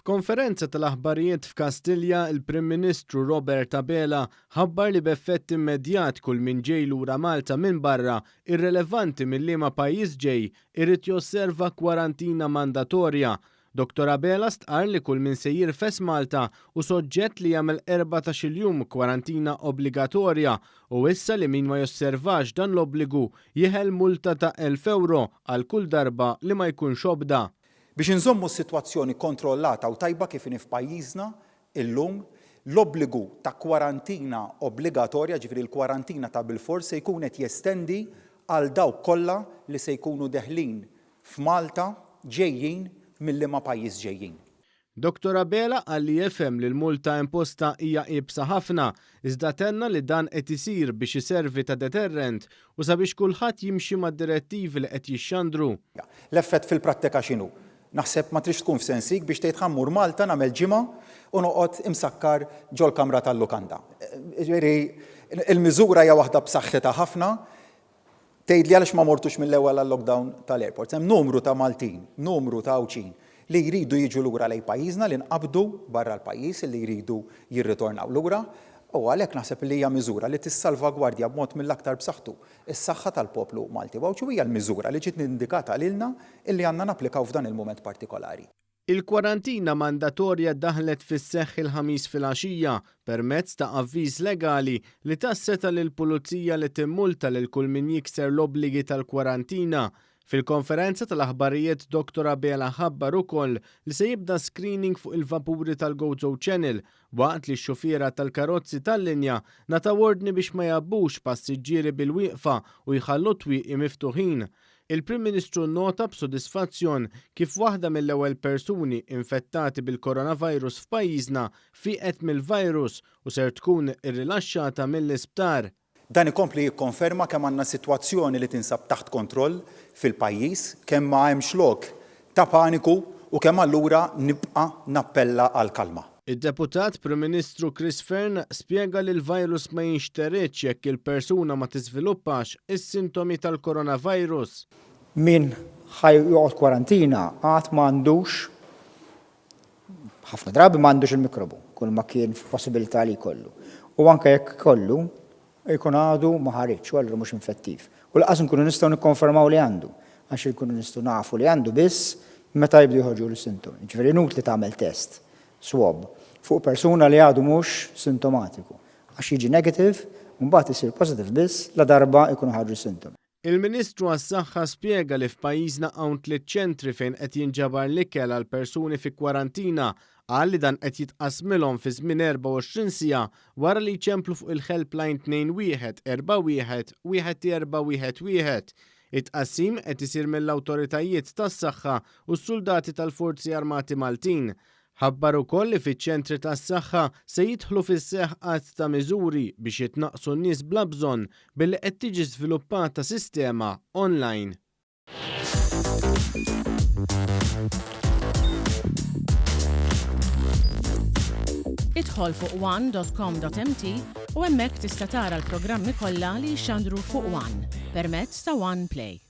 F'konferenza tal-aħbarijiet f'Kastilja, il-Prim Ministru Robert Abela ħabbar li b'effett immedjat kull min ġej lura Malta minn barra, irrelevanti minn liema pajjiż ġej, irid josserva kwarantina mandatorja. Dottor Abela stqarr li kull min se jirfes Malta hu soġġett li jagħmel 14-il jum kwarantina obbligatorja u issa li min ma josservax dan l-obbligu jeħel multa ta' 1,000 ewro għal kull darba li ma jkunx obda. Biex inżommu s-sitwazzjoni kontrollata u tajba kif inhi f'pajjiżna illum, l-obbligu ta' kwarantina obbligatorja, ġifieri l-kwarantina ta' bilfors se jkun qed jestendi għal dawk kollha li se jkunu deħlin f'Malta ġejjin minn liema pajjiż ġejjin. Dottor Abela qal li jifhem li l-multa imposta hija iebsa ħafna, iżda tenna li dan qed isir biex iservi ta' deterrent u sabiex kulħadd jimxi mad-direttivi li qed jixxandru. L-effett fil-prattika x'inhu? Naħseb ma tridx tkun f'sensik biex tgħid ħa mmur Malta nagħmel ġimgħa u noqgħod imsakkar ġol-kamra tal-lukanda. Jiġifieri l-miżura hija waħda b'saħħitha ħafna. Tgħidli għaliex ma mortux mill-ewwel għal-lockdown tal-airports. Hemm numru ta' Maltin, numru ta' Għawdxin li jridu jiġu lura lejn pajjiżna li nqabdu barra l-pajjiż li jridu jirritornaw lura u għalhekk naħseb li hija miżura li tissalvagwardja b'mod mill-aktar b'saħħtu s-saħħa tal-poplu Malti u Għawdxi u hija l-miżura li ġiet indikata lilna illi għandna napplikaw f'dan il-mument partikolari. Il-kwarantina mandatorja daħlet fis-seħħ il-Ħamis filgħaxija permezz ta' avviż legali li ta s-setgħa lill-Pulizija li timmulta lil kull min jikser l-obbligi tal-kwarantina. Fil-konferenza tal-aħbarijiet Dottor Abela ħabbar ukoll li se jibda screening fuq il-vapuri tal-Gozo Channel waqt li x-xufiera tal-karozzi tal-linja ngħataw ordni biex ma jgħabbux passiġġieri bil-wieqfa u jħallu t-twieqi miftuħin. Il-Prim Ministru nnota b'sodisfazzjon kif waħda mill-ewwel persuni infettati bil-coronavirus f'pajjiżna fieqet mill-virus u ser tkun irrilaxxata mill-isptar. Dan ikompli jikkonferma kemm għandna sitwazzjoni li tinsab taħt kontroll fil-pajjiż, kemm ma hemmx lok ta' paniku u kemm allura nibqa' nappella għall-kalma. Id-Deputat Prim Ministru Chris Fearne spjega li l-virus ma jinxteridx jekk il-persuna ma tiżviluppax is-sintomi tal-coronavirus. Min ħa joqgħod kwarantina għad ma għandux, ħafna drabi ma għandux il-mikrobu, kull ma kien f'possibilità li jkollu. U anke jekk ikollu, Jkun għadu ma ħariġx u allura mhux infettiv. U lanqas inkunu nistgħu nikkonfermaw li għandu, għax inkunu nistgħu nafu li għandu biss meta jibdew joħorġulu s-sintomi. Jiġifieri inutli tagħmel test, swab, fuq persuna li għadu mhux sintomatiku, għax jiġi negative u mbagħad isir positive biss ladarba jkunu ħarġu s-sintomi. Il-Ministru għas-Saħħa spjega li f'pajjiżna hawn tliet ċentri fejn qed jinġabar l-ikel għal persuni fi kwarantina. Qal li dan qed jitqassmilhom fi żmien 24 siegħa wara li jċemplu fuq il-helpline 2141 1411. It-tqassim qed isir mill-awtoritajiet tas-saħħa u s-suldati tal-Forzi Armati Maltin. Ħabbar ukoll li fiċ-ċentri tas-saħħa se jidħlu fis-seħħ għadd ta' miżuri biex jitnaqqsu n-nies bla bżonn billi qed tiġi żviluppata sistema online. Idħol fuq one.com.mt u hemmhekk tista' tara l-programmi kollha li jixxandru fuq One permezz ta' One Play.